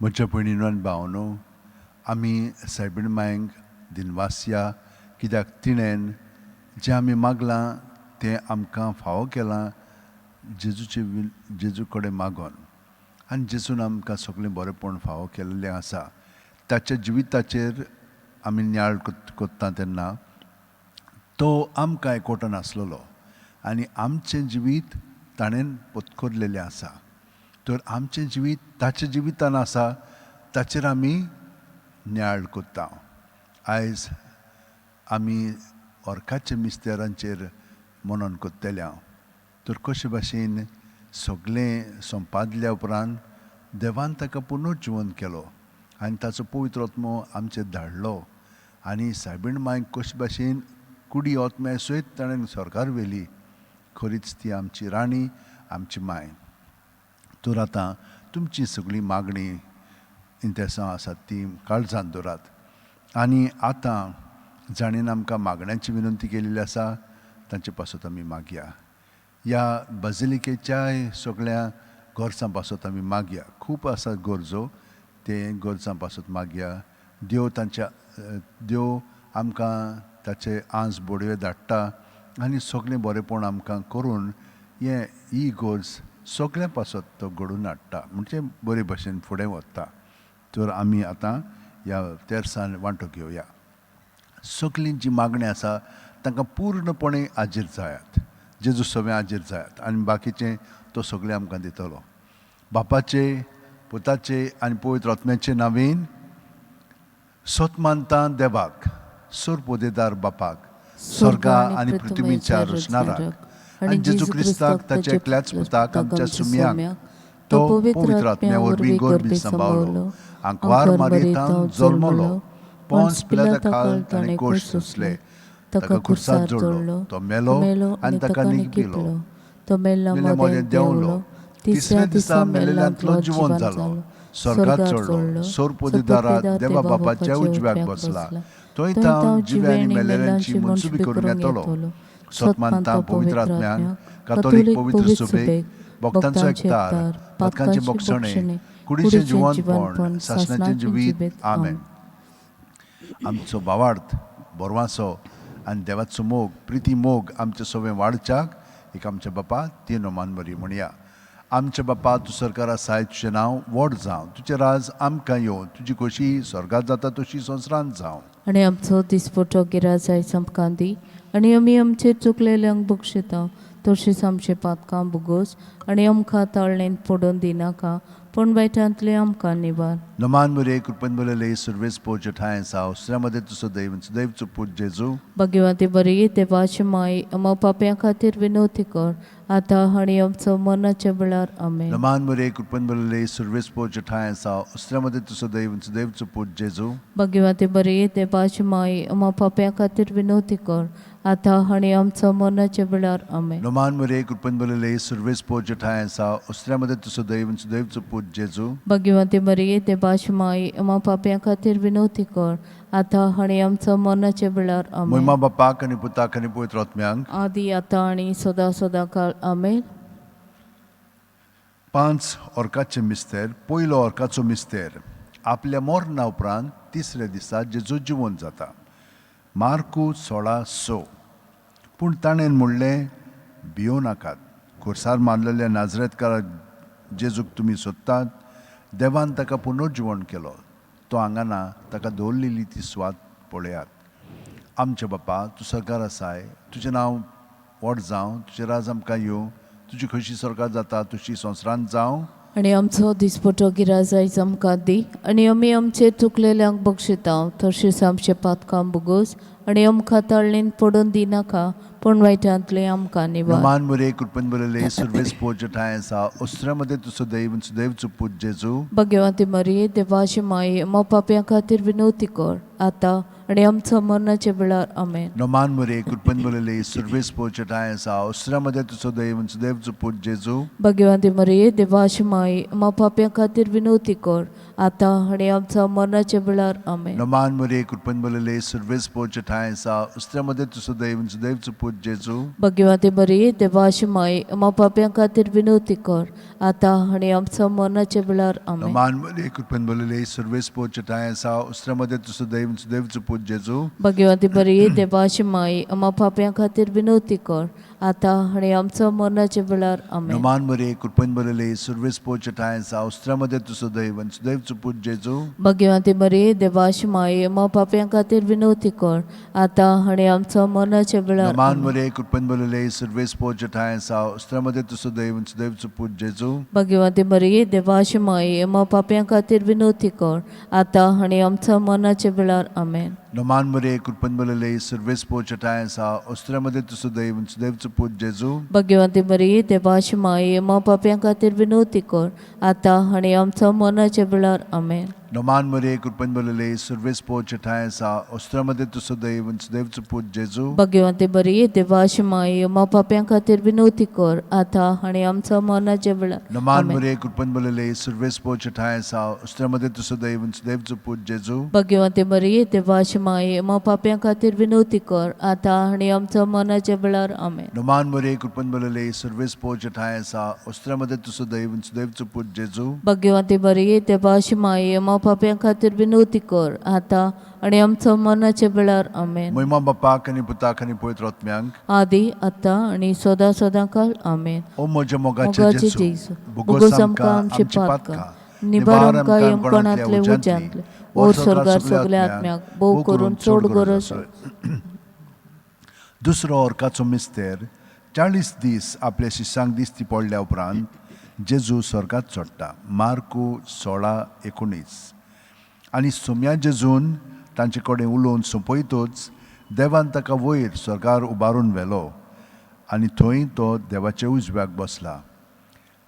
म्हज्या भयणीनो आनी भावनो, आमी सायबीण मायंक दिनवासया, कित्याक तिणेन जें आमी मागलां तें आमकां फावो केलां जेजूचे जेजू कडेन मागोन, आनी जेजून आमकां सगळें बरेंपण फावो केल्लें आसा. ताच्या जिविताचेर आमी नियाळ कोत्ता तेन्ना तो आमकां एकवटन आसलेलो आनी आमचें जिवीत ताणें पोतकोरलेलें आसा. तर आमचें जिवीत ताच्या जिवितान आसा, ताचेर आमी नियाळ कोत्ता. आयज आमी ऑर्काच्या मिस्तेरांचेर मनन कोत्तले हांव. तर कशे भाशेन सगळें संपादल्या उपरांत देवान ताका पुनर्जिवन केलो आनी ताचो पवित्र आत्मो आमचेर धाडलो आनी सायबीण मायक कशे भाशेन कुडी आत्म्या सयत ताणें सरकार व्हेली. खरीच ती आमची राणी, आमची माय. तर आतां तुमची सगळीं मागणी इंतेसांव आसात ती काळजांत दवरात. आनी आतां जाणेन आमकां मागण्यांची विनंती केलेली आसा तांचे पासत आमी मागया. ह्या बाजिलिकेच्याय सगळ्या गरजां पासत आमी मागया. खूब आसात गरजो, ते गरजां पासत मागया. देव तांच्या देव आमकां ताचे आंस बोडवे धाडटा आनी सगळें बरेंपण आमकां करून हें ही गरज सगळ्यां पासत तो घडोवन हाडटा, म्हणजे बरे भशेन फुडें वता. तर आमी आतां ह्या तेरसान वांटो घेवया. सगळीं जी मागणी आसा तांकां पूर्णपणे हाजीर जायात, जेजू सगळें हाजीर जायात आनी बाकीचें तो सगळें आमकां दितलो. बापाचे, पुताचे आनी पवित्र आत्म्याचे नांवेन सत मानता देवाक, सोरपोदेदार बापाक, स्वर्गा आनी पृथ्वीच्या रचणाराक, आनी जेजू क्रिस्ताक ताच्या एकल्याच पुताक आमच्या सुम्याक, तो पवित्र आत्म्या वरवीं गर्भी सांबावलो, आंकवार मारयेतान जल्मलो, पोन्स पिलाता खाल ताणें कोश सोंसले, ताका खुर्सार जोडलो, तो मेलो आनी ताका निगपिलो, तो मेल्ल्या मदें देंवलो, तिसऱ्या दिसा मेल्ल्यांतलो जिवंत जालो, स्वर्गात चडलो, सोरपोदेदारा देवा बापाच्या उजव्याक बसला, थंय तावन जिव्या आनी मेलेल्यांची मनसुबी करून येतलो. सत मानता पवित्र आत्म्यान, कातोलीक पवित्र सुबेक, भक्तांचो एकतार, पातकांचें बक्षणें, कुडीचें जिवनपण, सासणाचें जिवीत. आमेन. आमचो भावार्थ, बरवासो आनी देवाचो मोग, प्रिती मोग आमचे सगळें वाडच्याक एक आमच्या बापा तीन मान बरी म्हणया. आमच्या बापा, तूं सरकार आसाय, तुजें नांव व्हड जावं, तुजें राज आमकां येवं, तुजी खोशी स्वर्गात जाता तशी संवसारांत जावं. आनी आमचो दिसपटो गिराज आयज आमकां दी, आनी आमी आमचेर चुकलेल्यांक बक्षिता तशीच आमचे पातकां भुगोस, आनी आमकां ताळणेंत पडून दिनाका, पूण वायटांतले आमकां निवार. नमान मुरे कृपेन भरलेले सुर्वेस पोच ठांय आसा, उसऱ्यामध्ये तूं सदैव सदैवचो पूत जेजू. भाग्यवंती बरी देवाची माय, आमा पापयां खातीर विनवती कर, आतां आनी आमचो मरणाच्या वेळार. आमेन. नमान मुरे कृपेन भरलेले सुर्वेस पोच ठांय आसा, उसऱ्यामध्ये तूं सदैव सदैवचो पूत जेजू. भाग्यवंती बरी देवाची माय, आमा पापयां खातीर विनवती कर, आतां आनी आमचो मरणाच्या वेळार. आमेन. नमान मुरे कृपेन भरलेले सुर्वेस पोच ठांय आसा, उसऱ्यामध्ये तूं सदैव सदैवचो पूत जेजू. भाग्यवंती मरिये देवाची माय, आमा पापयां खातीर विनवती कर, आतां आनी आमचो मरणाच्या वेळार. आमेन. महिमा बापाक आनी पुताक आनी पवित्र आत्म्यांक, आदी आतां आनी सदां सदां काळ. आमेन. 5 ऑर्काचे मिस्तेर. पयलो ऑर्काचो मिस्तेर, आपल्या मरणा उपरांत तिसऱ्या दिसा जेजू जिवंत जाता. मार्कू 16:6. पूण ताणें म्हणलें, भियों नाकात, खुर्सार मारलेल्या नाजरेतकारा जेजूक तुमी सोदतात. देवान ताका पुनर्जिवण केलो, तो हांगा ना, ताका दवरलेली ती सुवात पळयात. आमच्या बापा, तूं सरकार आसाय, तुजें नांव व्हड जावं, तुजें राज आमकां येवं, तुजी खोशी सरकार जाता तुजी संवसारांत जावं. आनी आमचो दिसपटो गिराज आयज आमकां दी, आनी आमी आमचे चुकलेल्यांक बक्षिता तशेंच आमचे पातकां भुगोस, आनी आमकां ताळणेंत पडून दिनाका, पूण वायटांतले आमकां निवार. नमान मुरे कृपेन भरलेले सुर्वेस पोच ठांय आसा, उसऱ्यामध्ये तूं सदैव सदैवचो पूत जेजू. भाग्यवंती मरिये देवाची माय, आमा पापयां खातीर विनवती कर, आतां आनी आमचो मरणाच्या वेळार. आमेन. नमान मुरे कृपेन भरलेले सुर्वेस पोच ठांय आसा, उसऱ्यामध्ये तूं सदैव सदैवचो पूत जेजू. भाग्यवंती मरिये देवाची माय, आमा पापयां खातीर विनवती कर, आतां आनी आमच्या मरणाच्या वेळार. आमेन. नमान मरे कृपेन भरलेले, सर्वेस पोचे ठांय आसा, उस्त्या मदें तूं सदैव सुदैवचो पूत जेजू. भगवती बरी देवाशी माई, आम्हा पाप्यां खातीर विनवती कर, आतां आनी आमच्या मरणाच्या वेळार. आमेन. नमान मरे कृपेन भरलेले, सर्वेस पोचे ठांय आसा, उस्त्या मदें तूं सदैव सुदैवचो पूत जेजू. भगवती बरी देवाशी माई, आम्हा पाप्यां खातीर विनवती कर, आतां आनी आमच्या मरणाच्या वेळार. आमेन. नमान मरे कृपेन भरलेले, सर्वेस पोचे ठांय आसा, उस्त्या मदें तूं सदैव सुदैवचो पूत जेजू. भगवती बरी देवाशी माई, आम्हा पाप्यां खातीर विनवती कर, आतां आनी आमच्या मरणाच्या वेळार. नमान आमेन. मरे कृपेन भरलेले, सर्वेस पोचे ठांय आसा, उस्त्या मदें तूं सदैव सुदैवचो पूत जेजू. भगवती बरी देवाशी माई, आम्हा पाप्यां खातीर विनवती कर, आतां आनी आमच्या मरणाच्या वेळार. आमेन. नमान मरे कृपेन भरलेले, सर्वेस पोचे ठांय आसा, उस्त्या मदें तूं सदैव सुदैवचो पूत जेजू. भगवती बरी देवाशी माई, आम्हा पाप्यां खातीर विनवती कर, आतां आनी आमच्या मरणाच्या वेळार. आमेन. नमान मरे कृपेन भरलेले, सर्वेस पोचे ठांय आसा, उस्त्या मदें तूं सदैव सुदैवचो पूत जेजू. भगवती बरी देवाशी माई, आम्हा पाप्यां खातीर विनवती कर, आतां आनी आमच्या मरणाच्या वेळार. नमान आमेन. मरे कृपेन भरलेले, सर्वेस पोचे ठांय आसा, उस्त्या मदें तूं सदैव सुदैवचो पूत जेजू. भगवती बरी देवाशी माई, आम्हा पाप्यां खातीर विनवती कर, आतां आनी आमच्या मरणाच्या वेळार. आमेन. नमान मरे कृपेन भरलेले, सर्वेस पोचे ठांय आसा, उस्त्या मदें तूं सदैव सुदैवचो पूत जेजू. भगवती बरी देवाशी माई, आम्हा पाप्यां खातीर विनवती कर, आतां आनी आमच्या मरणाच्या वेळार. आमेन. महिमा बापाक आनी पुताक आनी पवित्र आत्म्यांक, आदी आतां आनी सदां सदां काल. आमेन. ओ म्हज्या मोगाचे मोगाचे जेजू, जेजू, भोगोस आमकां आमची पातकां, निबार आमकां यमकणांतले उज्यांतले, ओर स्वर्गार सगल्या आत्म्याक, भोव करून चड गरज. दुसरो अर्काचो मिस्तेर. 40 दीस आपल्या शिसांक दिसती पडल्या उपरांत जेजू स्वर्गात चडटा. मार्कू 16:19. आनी सोम्या जेजून तांचे कडेन उलोवन सोंपयतच देवान ताका वयर स्वर्गार उबारून व्हेलो आनी थंय तो देवाच्या उजव्याक बसला.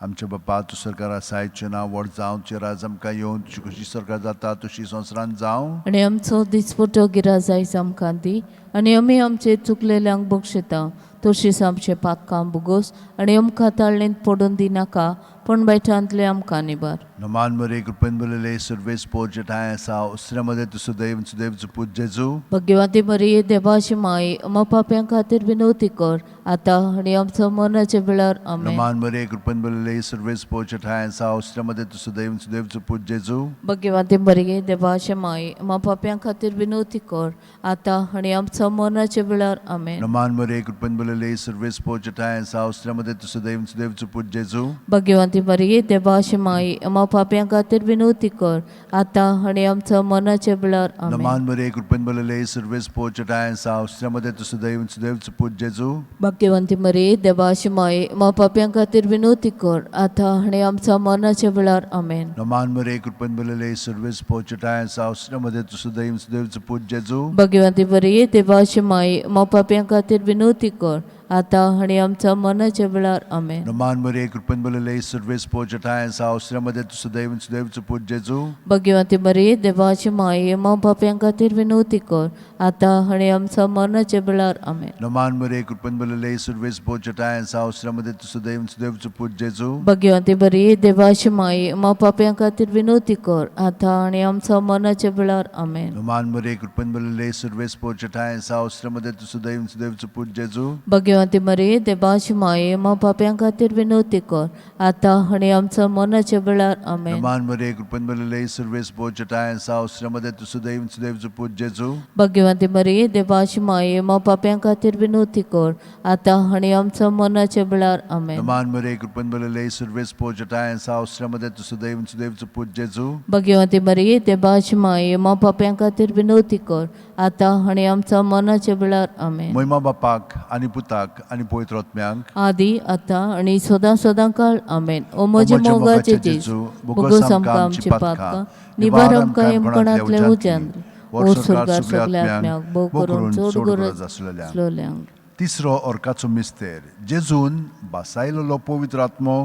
आमच्या बापा, तूं सरकार आसाय, तुजें नांव व्हड जावं, तुजें राज आमकां येवन, तुजी खुशी सरकार जाता तशी संवसारांत जावं. आनी आमचो दिसपटो गिराज आयज आमकां दी, आनी आमी आमचे चुकलेल्यांक बक्षिता, तशीच आमचे पातकां भुगोस, आनी आमकां ताळणेंत पडून दिनाका, पूण बैठांतले आमकां निबार. नमान मरे कृपेन भरलेले, सर्वेस पोर ठांय आसा, उसऱ्या मदें तूं सुदैव सुदैवचो पूत जेजू. भगवती मरिये देवाची माई, आम्हा पाप्यां खातीर विनवती कर, आतां आनी आमचो मरणाच्या वेळार. आमेन. नमान मरे कृपेन भरलेले, सर्वेस पोर ठांय आसा, उसऱ्या मदें तूं सुदैव सुदैवचो पूत जेजू. भगवती मरिये देवाची माई, आम्हा पाप्यां खातीर विनवती कर, आतां आनी आमचो मरणाच्या वेळार. आमेन. नमान मरे कृपेन भरलेले, सर्वेस पोर ठांय आसा, उसऱ्या मदें तूं सुदैव सुदैवचो पूत जेजू. भगवती मरिये देवाची माई, आम्हा पाप्यां खातीर विनवती कर, आतां आनी आमचो मरणाच्या वेळार. आमेन. नमान मरे कृपेन भरलेले, सर्वेस पोर ठांय आसा, उसऱ्या मदें तूं सुदैव सुदैवचो पूत जेजू. भाग्यवंती मरिये देवाची माई, आम्हा पाप्यां खातीर विनवती कर, आतां आनी आमच्या मरणाच्या वेळार. आमेन. नमान मरे कृपेन भरलेले, सर्वेस पोर ठांय आसा, उसऱ्या मदें तूं सुदैव सुदैवचो पूत जेजू. भगवंती बरी देवाची माई, आम्हा पाप्यां खातीर विनवती कर, आतां आनी आमच्या मरणाच्या वेळार. आमेन. नमान मरे कृपेन भरलेले, सर्वेस पोर ठांय आसा, उसऱ्या मदें तूं सुदैव सुदैवचो पूत जेजू. भगवंती बरी देवाची माई, आम्हा पाप्यां खातीर विनवती कर, आतां आनी आमच्या मरणाच्या वेळार. आमेन. नमान मरे कृपेन भरलेले, सर्वेस पोर ठांय आसा, उसऱ्या मदें तूं सुदैव सुदैवचो पूत जेजू. भगवंती बरी देवाची माई, आम्हा पाप्यां खातीर विनवती कर, आतां आनी आमच्या मरणाच्या वेळार. आमेन. नमान मरे कृपेन भरलेले, सर्वेस पोर ठांय आसा, उसऱ्या मदें तूं सुदैव सुदैवचो पूत जेजू. भगवंती मरिये देवाची माई, आम्हा पाप्यां खातीर विनवती कर, आतां आनी आमच्या मरणाच्या वेळार. आमेन. नमान मरे कृपेन भरलेले, सर्वेस पोर ठांय आसा, उसऱ्या मदें तूं सुदैव सुदैवचो पूत जेजू. भगवंती मरिये देवाची माई, आम्हा पाप्यां खातीर विनवती कर, आतां आनी आमच्या मरणाच्या वेळार. आमेन. नमान मरे कृपेन भरलेले, सर्वेस पोर ठांय आसा, उसऱ्या मदें तूं सुदैव सुदैवचो पूत जेजू. भगवंती मरिये देवाची माई, आम्हा पाप्यां खातीर विनवती कर, आतां आनी आमच्या मरणाच्या वेळार. आमेन. महिमा बापाक आनी पुताक आनी पवित्र आत्म्यांक, आदी आतां आनी सदां सदां काळ. आमेन. ओ म्हजे मोगाचे जेजू, भोगोस आमकां आमची पातकां, निबार आमकां यमकणांतले उज्यांतले, ओ स्वर्गार सगल्या आत्म्याक, भोव करून चड गरज आसलेल्यांक. तिसरो अर्काचो मिस्तेर. जेजून बासायलेलो पवित्र आत्मो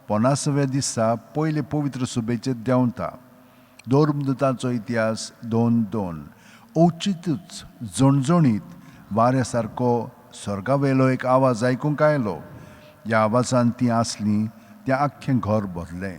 50व्या दिसा पयले पवित्र सुबेचेर देंवता. धर्मदूतांचो इतिहास 2:2. अवचितूच झणझणीत वाऱ्या सारको स्वर्गावेलो एक आवाज आयकूंक आयलो. ह्या आवाजान तीं आसलीं तें आख्खें घर भरलें.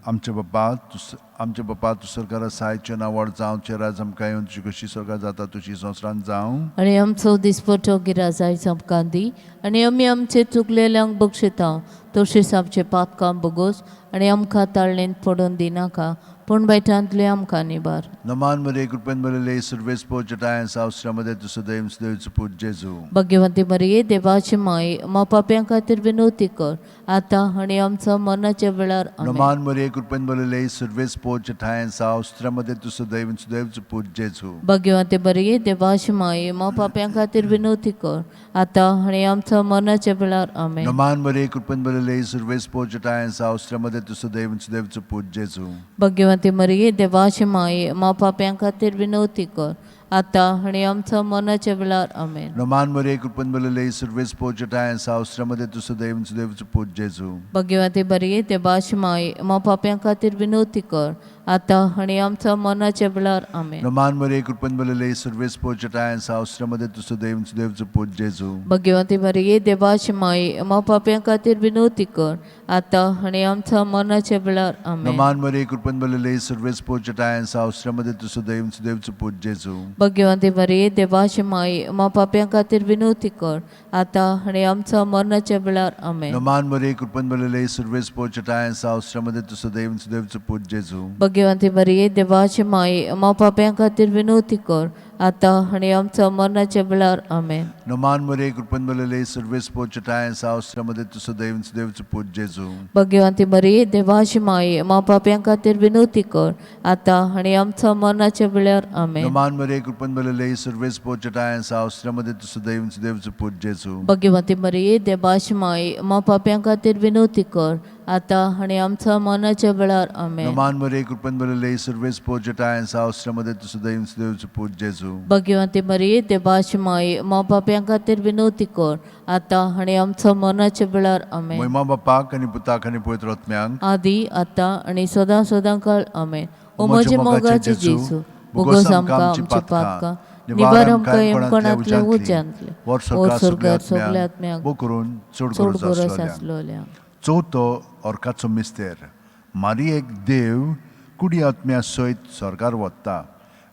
आमच्या बापा तूं आमच्या बापा तूं सरकार आसाय नांव व्हड जावं तुजें राज आमकां येवन तुजी कशी सरकार जाता तुजी संवसारांत जावं. आनी आमचो दिसपटो गिराज आयज आमकां दी आनी आमी आमचे चुकलेल्यांक बक्षिता तशीच आमचे पातकां बोगोस आनी आमकां ताळणेंत पडून दिनाका पूण वायटांतले आमकां निबार. नमान मरे कृपेन बरले सुर्वेस पोचटाय सावसरामध्ये तूं सदैव सदैव पूत जेजू. भग्यवंती मरिये देवाची माय मा पाप्यां खातीर विनवती कर आतां आनी आमचो मरणाच्या वेळार आमेन. नमान मरे कृपेन बरले सुर्वेस पोचटाय सावसरामध्ये तूं सदैव सदैव पूत जेजू. भग्यवंती मरिये देवाची माय मा पाप्यां खातीर विनवती कर आतां आनी आमचो मरणाच्या वेळार आमेन. नमान मरे कृपेन बरले सुर्वेस पोचटाय सावसरामध्ये तूं सदैव सदैव पूत जेजू. भग्यवंती मरिये देवाची माय मा पाप्यां खातीर विनवती कर आतां आनी आमचो मरणाच्या वेळार आमेन. नमान मरे कृपेन बरले सुर्वेस पोचटाय सावसरामध्ये तूं सदैव सदैव पूत जेजू. भग्यवंती मरिये देवाची माय मा पाप्यां खातीर विनवती कर आतां आनी आमचो मरणाच्या वेळार आमेन. नमान मरे कृपेन बरले सुर्वेस पोचटाय सावसरामध्ये तूं सदैव सदैव पूत जेजू. भग्यवंती मरिये देवाची माय मा पाप्यां खातीर विनवती कर आतां आनी आमचो मरणाच्या वेळार आमेन. नमान मरे कृपेन बरले सुर्वेस पोचटाय सावसरामध्ये तूं सदैव सदैव पूत जेजू. भग्यवंती मरिये देवाची माय मा पाप्यां खातीर विनवती कर आतां आनी आमचो मरणाच्या वेळार आमेन. नमान मरे कृपेन बरले सुर्वेस पोचटाय सावसरामध्ये तूं सदैव सदैव पूत जेजू. भग्यवंती मरिये देवाची माय मा पाप्यां खातीर विनवती कर आतां आनी आमचो मरणाच्या वेळार आमेन. नमान मरे कृपेन बरले सुर्वेस पोचटाय सावसरामध्ये तूं सदैव सदैव पूत जेजू. भग्यवंती मरिये देवाची माय मा पाप्यां खातीर विनवती कर आतां आनी आमचो मरणाच्या वेळार आमेन. नमान मरे कृपेन बरले सुर्वेस पोचटाय सावसरामध्ये तूं सदैव सदैव पूत जेजू. भग्यवंती मरिये देवाची माय मा पाप्यां खातीर विनवती कर आतां आनी आमचो मरणाच्या वेळार आमेन. नमान मरे कृपेन बरले सुर्वेस पोचटाय सावसरामध्ये तूं सदैव सदैव पूत जेजू. भग्यवंती मरिये देवाची माय मा पाप्यां खातीर विनवती कर आतां आनी आमचो मरणाच्या वेळार आमेन. महिमा बापाक आनी पुताक आनी पवित्र आत्म्यांक आदी आतां आनी सदां सदां काळ आमेन. ओ म्हजे मोगाचे जेजू बोगोस आमकां आमची पातकां निवार आमकां यमकणांतले उज्यांतले वर वर स्वर्गार स्वर्गार सगळ्या सगल्या आत्म्यांक आत्म्यांक बो करून चड चड गरज गरज आसलोल्यांक. आसलोल्या. चवथो अर्काचो मिस्तेर मारी एक देव कुडी आत्म्या सयत स्वर्गार वता.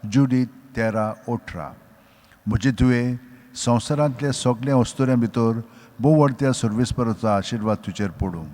जुडीत 13:18. म्हजे तुवें संवसारांतल्या सगल्या अस्तुऱ्यां भितर भोव व्हडत्या सर्वेस्पराचो आशिर्वाद तुजेर पडूं.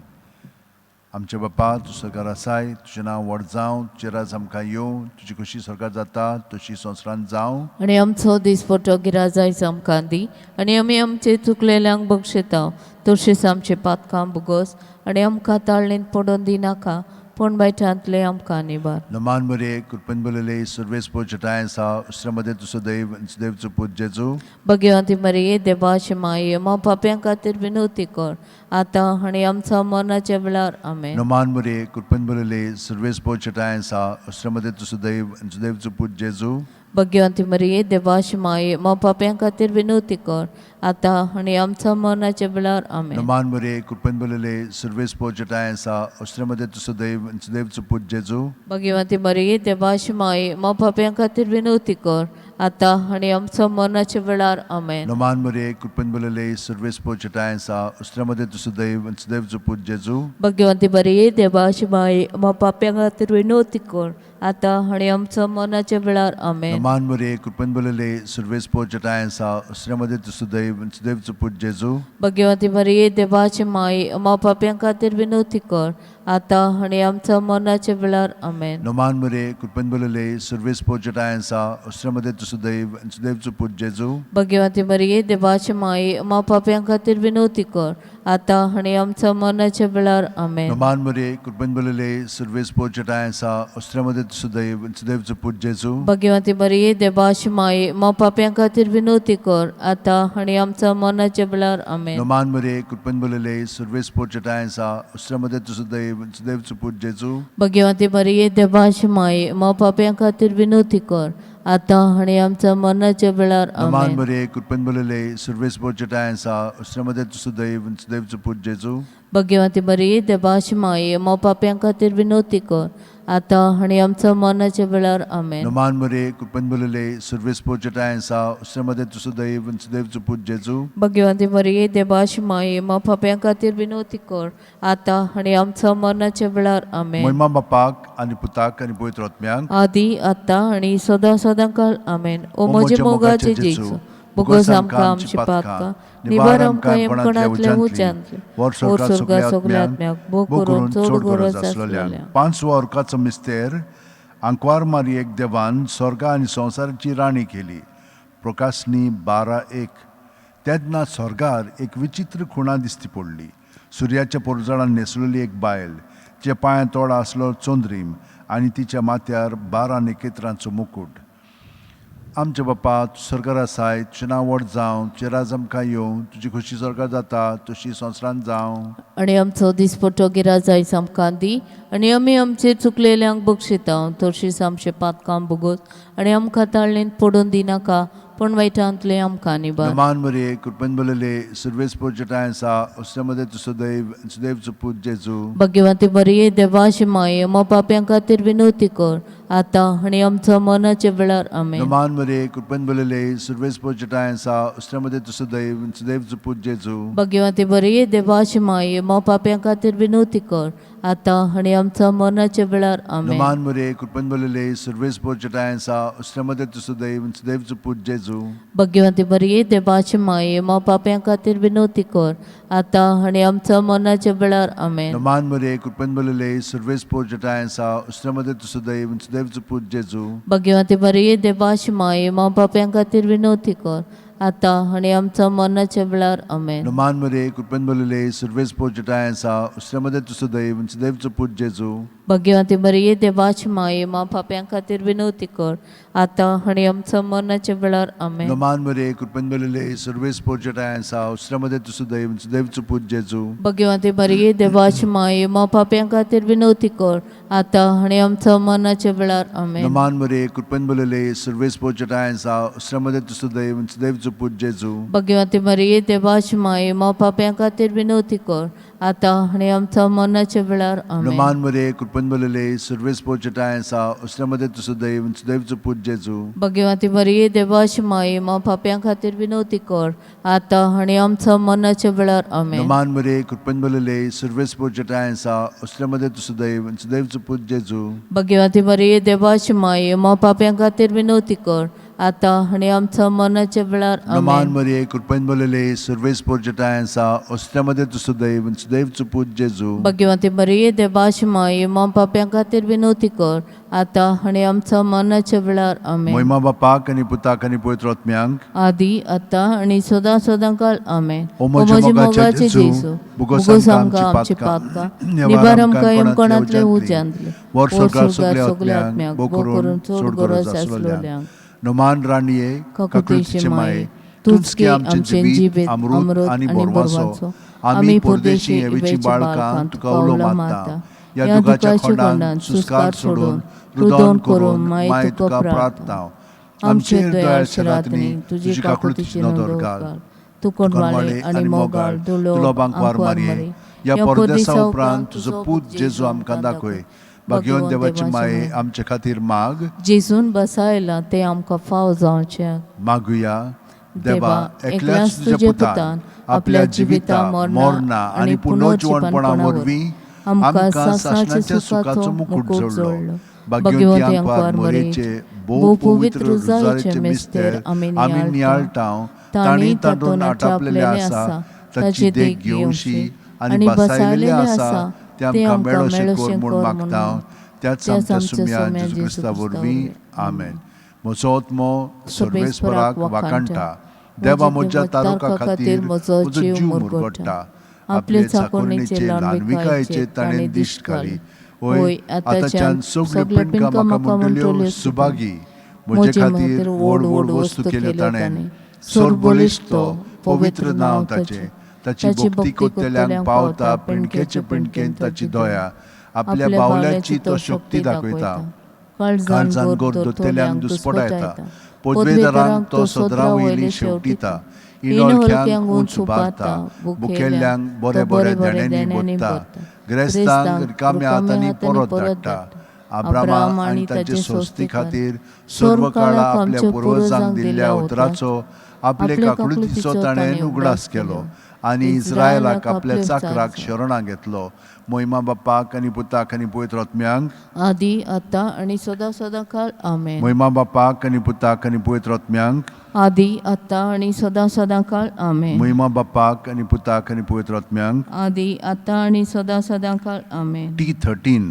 आमच्या बापा तूं सरकार आसाय तुजें नांव व्हड जावं तुजें राज आमकां येवं तुजी कशी सरकार जाता तशी संवसारांत जावं. आनी आमचो दिसपटो गिराज आयज आमकां दी आनी आमी आमचे चुकलेल्यांक बक्षिता तशीच आमचे पातकां बोगोस आनी आमकां ताळणेंत पडून दिनाका पूण वायटांतले आमकां निबार. नमान मरे कृपेन बरले सर्वेस पोचटाय आसा श्रमध्ये तूं सदैव सदैवचो पूत जेजू. भग्यवंती मरिये देवाची माय मा पाप्यां खातीर विनवती कर आतां आनी आमचो मरणाच्या वेळार आमेन. नमान मरे कृपेन बरले सर्वेस पोचटाय आसा श्रमध्ये तूं सदैव सदैवचो पूत जेजू. भग्यवंती मरिये देवाची माय मा पाप्यां खातीर विनवती कर आतां आनी आमचो मरणाच्या वेळार आमेन. नमान मरे कृपेन बरले सर्वेस पोचटाय आसा श्रमध्ये तूं सदैव सदैवचो पूत जेजू. भग्यवंती मरिये देवाची माय मा पाप्यां खातीर विनवती कर आतां आनी आमचो मरणाच्या वेळार आमेन. नमान मरे कृपेन बरले सर्वेस पोचटाय आसा श्रमध्ये तूं सदैव सदैवचो पूत जेजू. भग्यवंती मरिये देवाची माय मा पाप्यां खातीर विनवती कर आतां आनी आमचो मरणाच्या वेळार आमेन. नमान मरे कृपेन बरले सर्वेस पोचटाय आसा श्रमध्ये तूं सदैव सदैवचो पूत जेजू. भग्यवंती मरिये देवाची माय मा पाप्यां खातीर विनवती कर आतां आनी आमचो मरणाच्या वेळार आमेन. नमान मरे कृपेन बरले सर्वेस पोचटाय आसा श्रमध्ये तूं सदैव सदैवचो पूत जेजू. भग्यवंती मरिये देवाची माय मा पाप्यां खातीर विनवती कर आतां आनी आमचो मरणाच्या वेळार आमेन. नमान मरे कृपेन बरले सर्वेस पोचटाय आसा श्रमध्ये तूं सदैव सदैवचो पूत जेजू. भग्यवंती मरिये देवाची माय मा पाप्यां खातीर विनवती कर आतां आनी आमचो मरणाच्या वेळार आमेन. नमान मरे कृपेन बरले सर्वेस पोचटाय आसा श्रमध्ये तूं सदैव सदैवचो पूत जेजू. भग्यवंती मरिये देवाची माय मा पाप्यां खातीर विनवती कर आतां आनी आमच्या मरणाच्या वेळार नमान आमेन. मरे कृपेन बरले सर्वेस पोचटाय आसा श्रमध्ये तूं सदैव सदैवचो पूत जेजू. भग्यवंती मरिये देवाची माय मा पाप्यां खातीर विनवती कर आतां आनी आमच्या मरणाच्या वेळार. आमेन. नमान मरे कृपेन भरलेले, सर्वेस्पर तुजेठांय आसा, स्त्रियां मदें तूं सुदैव आनी सुदैवचो पूत जेजू. भगवंती मरिये, देवाची माये, मा पाप्यां खातीर विनवती कर, आतां आनी आमच्या मरणाच्या वेळार. आमेन. महिमा बापाक आनी पुताक आनी पवित्र आत्म्याक. आदी आतां आनी सदां सदां काल. आमेन. ओ म्हजे मोगाचे जेजू, भोगोस आमकां आमची पातकां, निवार आमकां यमकणांतल्या उज्यांतले, वर वर स्वर्गात स्वर्गात सगल्या आत्म्याक, भोग करून चड गरज आसलेल्यांक. पांचवो अर्काचो मिस्तेर. आंकवार मारयेक देवान स्वर्गा आनी संवसाराची राणी केली. प्रकाशनी 12:1. तेन्ना स्वर्गार एक विचित्र खुणा दिसती पडली. सुर्याच्या पोरजळान न्हेसलेली एक बायल, तिच्या पांयां तोडा आसलो चंद्रीम आनी तिच्या माथ्यार 12 नखेत्रांचो मुकूट. आमच्या बापा, तूं स्वर्गार आसाय, तुजें नांव व्हड जावं, तुजें राज आमकां येवं, तुजी खोशी स्वर्गार जाता तशी संवसारांत जावं. आनी आमचो दिसपट्टो गिराज आयज आमकां दी, आनी आमी आमचे चुकलेल्यांक बक्षिता तशीच आमचे पातकां भोगोस, आनी आमकां ताळणेंत पडून दिनाका, पूण वायटांतलें आमकां निबार. नमान मरे, कृपेन भरलेले, सर्वेस्पर तुजेठांय आसा, स्त्रियां मदें तूं सुदैव आनी सुदैवचो पूत जेजू. भाग्यवंती मरिये, देवाची माये, मा पाप्यां खातीर विनवती कर, आतां आनी आमच्या मरणाच्या वेळार. आमेन. नमान मरे, कृपेन भरलेले, सर्वेस्पर तुजेठांय आसा, स्त्रियां मदें तूं सुदैव आनी सुदैवचो पूत जेजू. भाग्यवंती मरिये, देवाची माये, मा पाप्यां खातीर विनवती कर, आतां आनी आमच्या मरणाच्या वेळार. आमेन. नमान मरे, कृपेन भरलेले, सर्वेस्पर तुजेठांय आसा, स्त्रियां मदें तूं सुदैव आनी सुदैवचो पूत जेजू. भाग्यवंती मरिये, देवाची माये, मा पाप्यां खातीर विनवती कर, आतां आनी आमच्या मरणाच्या वेळार. आमेन. नमान मरे, कृपेन भरलेले, सर्वेस्पर तुजेठांय आसा, स्त्रियां मदें तूं सुदैव आनी सुदैवचो पूत जेजू. भाग्यवंती मरिये, देवाची माये, मा पाप्यां खातीर विनवती कर, आतां आनी आमच्या मरणाच्या वेळार. आमेन. नमान मरे, कृपेन भरलेले, सर्वेस्पर तुजेठांय आसा, स्त्रियां मदें तूं सुदैव आनी सुदैवचो पूत जेजू. भाग्यवंती मरिये, देवाची माये, मा पाप्यां खातीर विनवती कर, आतां आनी आमच्या मरणाच्या वेळार. आमेन. नमान मरे, कृपेन भरलेले, सर्वेस्पर तुजेठांय आसा, स्त्रियां मदें तूं सुदैव आनी सुदैवचो पूत जेजू. भाग्यवंती मरिये, देवाची माये, मा पाप्यां खातीर विनवती कर, आतां आनी आमच्या मरणाच्या वेळार. आमेन. नमान मरे, कृपेन भरलेले, सर्वेस्पर तुजेठांय आसा, स्त्रियां मदें तूं सुदैव आनी सुदैवचो पूत जेजू. भाग्यवंती मरिये, देवाची माये, मा पाप्यां खातीर विनवती कर, आतां आनी आमच्या मरणाच्या वेळार. आमेन. नमान मरे, कृपेन भरलेले, सर्वेस्पर तुजेठांय आसा, स्त्रियां मदें तूं सुदैव आनी सुदैवचो पूत जेजू. भाग्यवंती मरिये, देवाची माये, मा पाप्यां खातीर विनवती कर, आतां आनी आमच्या मरणाच्या वेळार. आमेन. नमान मरे, कृपेन भरलेले, सर्वेस्पर तुजेठांय आसा, स्त्रियां मदें तूं सुदैव आनी सुदैवचो पूत जेजू. भाग्यवंती मरिये, देवाची माये, मा पाप्यां खातीर विनवती कर, आतां आनी आमच्या मरणाच्या वेळार. नमान आमेन. मरे, कृपेन भरलेले, सर्वेस्पर तुजेठांय आसा, स्त्रियां मदें तूं सुदैव आनी सुदैवचो पूत जेजू. भाग्यवंती मरिये, देवाची माये, मा पाप्यां खातीर विनवती कर, आतां आनी आमच्या मरणाच्या वेळार. आमेन. महिमा बापाक आनी पुताक आनी पवित्र आत्म्यांक. आदी आतां आनी सदां सदां काल. आमेन. ओ म्हज्या मोगाच्या जेजू, भोगोस आमकां आमची पातकां, निवार आमकां यमकणांतले उज्यांतले, वर स्वर्गार सगल्या आत्म्याक, भोग करून चड गरज आसलेल्यांक. नमान राणये, काकुळटेचे माये, तूंच की आमचें जिवीत अमृत आनी बरवांचो, आमी परदेशी हेवेची बाळकां तुका उलो मारता, ह्या दुखाच्या खोंडान सुस्कार सोडून रुदन करून माय तुका प्रार्थना. आमचेर दयाळ शरातनी तुजी काकुळटेची नदर घाल, तूं कोणवाळे आनी मोगाळ दुर्लभ आंकवार मारये, ह्या परदेसा उपरांत तुजो पूत जेजू आमकां दाखय. भाग्यवंत देवाची माये, आमचे खातीर माग. जेजून बसायला तें आमकां फाव जावचें. मागुया. देवा, एकल्याच तुज्या पुतान आपल्या जिविता, मरणा आनी पुनर्जिवणपणा वरवीं आमकां सासणाच्या सुखाचो मुकूट जोडलो. भाग्यवंती आंकवार मरयेचे भोव पवित्र रुजारीचे मिस्तेर आमी नियाळटा, तांणी तातूंत आटापलेलें आसा ताची देख घेवशी आनी बसायलेलें आसा तें आमकां मेळोशें कर म्हूण मागता, त्याच आमच्या सुम्या जेजू क्रिस्ता वरवीं. आमेन. म्हजो आत्मो सर्वेस्पराक वाखाणटा, देवा म्हज्या तारुका खातीर म्हजो जीव मुरगट्टा. आपले चाकोरणीचे ल्हानविकायेचे ताणें दिश्ट घाली. वय, आतांच्यान सगल्यो पिंडकां म्हाका म्हणटल्यो सुभागी. म्हजे खातीर व्हड व्हड वस्तू केल्यो ताणें. सर्वबळिश्ट तो, पवित्र नांव ताचें. ताची भक्ती करतल्यांक पावता पिंडकेचे पिंडकेन ताची दया. आपल्या बावल्याची तो शक्ती दाखयता, काळजान गोर दोतल्यांक दुस्पटायता. पदवेदारांक तो सदरा वयली शेवटिता, इणोळख्यांक उंच उबारता, बुकेल्ल्यांक बरे बरे देण्यांनी भरता, ग्रेस्तांक रिकाम्या हातांनी परत धाडटा. अब्रामा आनी ताचे संस्थे खातीर सर्व काळा आपल्या पुर्वजांक दिल्ल्या उतराचो आपले काकळुतीचो ताणें उगडास केलो आनी इस्रायलाक आपल्या चाकराक शरणां घेतलो. मोहिमा बापाक आनी पुताक आनी पवित्र आत्म्यांक, आदी आतां आनी सदां सदां काळ. आमेन. मोहिमा बापाक आनी पुताक आनी पवित्र आत्म्यांक, आदी आतां आनी सदां सदां काळ. आमेन. मोहिमा बापाक आनी पुताक आनी पवित्र आत्म्यांक, आदी आतां आनी सदां सदां काळ. आमेन. T13.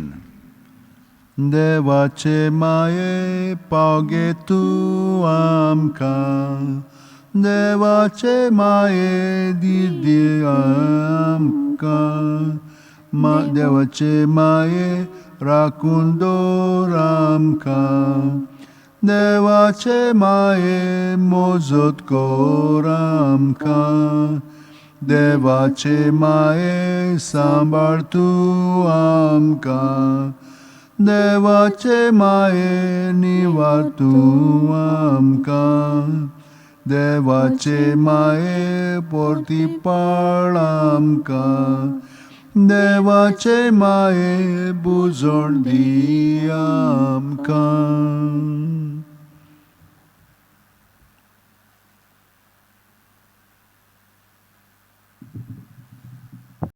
देवाचे माये पावगे तूं आमकां, देवाचे माये दी आमकां, देवाचे माये राखून दवर आमकां, देवाचे माये मोजत कर आमकां, देवाचे माये सांबाळ तूं आमकां, देवाचे माये निवार तूं आमकां, देवाचे माये परती पाळ आमकां, देवाचे माये बुजोण दी आमकां.